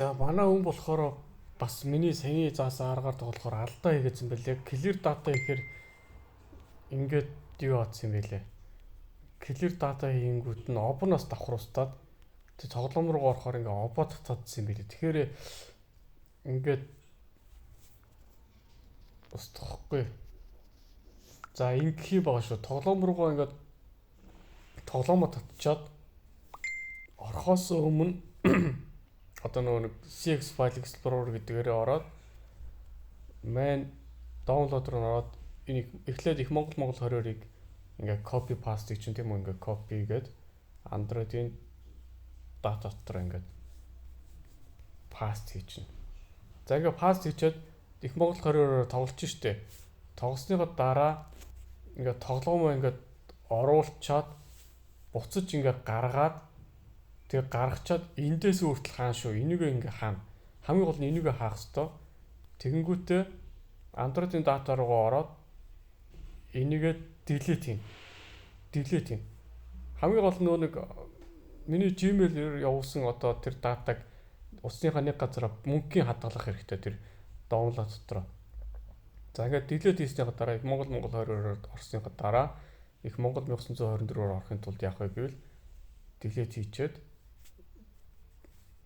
За, манай хүн болохоор бас миний саяны заасан аргаар тоглохоор алдаа хийгээдсэн байлээ. Clear data гэхээр ингээд юу атсан юм бэлээ. Clear data хийнгүүт нь обноос давхар устаад, тэг тоглоом руу орохоор ингээ обоо татаадсан юм бэлээ. Тэгэхээр ингээд устгахгүй. За, ингэх юм байгаа шүү. Тоглоом руугаа ингээд тоглоомоо татчаад орохоос өмнө одоо нөгөө нэг CX File Explorer гэдгээрээ ороод, man download руу ороод, энийг эхлээд их Монгол Монгол 22-ыг ингээ copy paste чинь, тийм үү, ингээ copy гээд Android-ийн data дотор ингээд paste хийчихнэ. За, ингээ paste хийчихэд их Монгол 22-оор тоглож штэ. Тоглосныхоо дараа ингээ тоглоомоо ингээд оруулчаад, буцаж ингээ гаргаад, тэгээ гаргачаад эндээс хүртэл хаан шүү. Энийг ингээ хаана. Хамгийн гол нь энийг хаах хэвээр. Тэгэнгүүтээ Android-ын data руугаа ороод энийгээ delete хийн. Delete хийн. Хамгийн гол нь нөгөө нэг миний Gmail-ээр явуулсан одоо тэр data-г утасныхаа нэг газараа мөнхийн хадгалах хэрэгтэй тэр download дотор. За, ингээд delete хийснийхаа дараа их Монгол Монгол 22-оор орсныхаа дараа их Монгол 1924-оор орохын тулд яах вэ гэвэл delete хийчээд,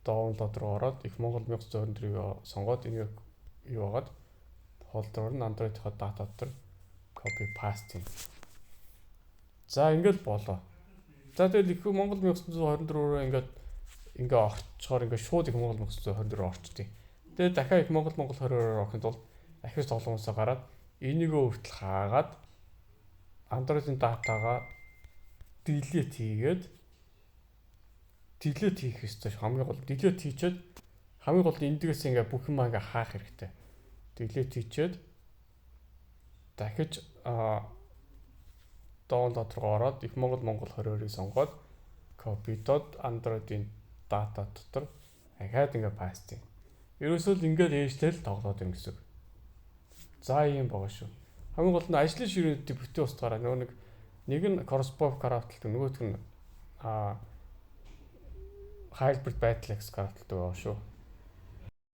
download руу ороод, их Монгол 1924-ыг сонгоод, энийг юу агаад folder нь Android-ийнхаа data дотор copy paste хийн. За, ингээд болоо. За, тэгэл их Монгол 1924-оор ингээд ингээ орчхоор ингээ шууд их Монгол 1924 орчдیں۔ Тэгээд дахиад их Монгол Монгол 22-оор орохын тулд ахиж тоглоомосоо гараад, энийгөө хүртэл хаагаад, Android-ын data-гаа delete хийгээд, delete хийх ёстой. Хамгийн гол delete хийчихэд, хамгийн гол нь эндгээс ингээ бүх юм ингээ хаах хэрэгтэй. Delete хийчихэд дахиж download руу ороод, их Монгол Монгол 22-ыг сонгоод, copy-дод Android-ын data дотор ахаад ингээ paste. Ерөөсөө л ингээд ээжтэй л тоглоод юм гэсэн үг. За, ийм байгаа шүү. Хамгийн гол нь ажлын ширээнүүдийг бүтэн устгаараа. Нөгөө нэг нь Crossbow corrupt-даг, нөгөөх нь hybrid battle axe corrupt-даг байгаа шүү.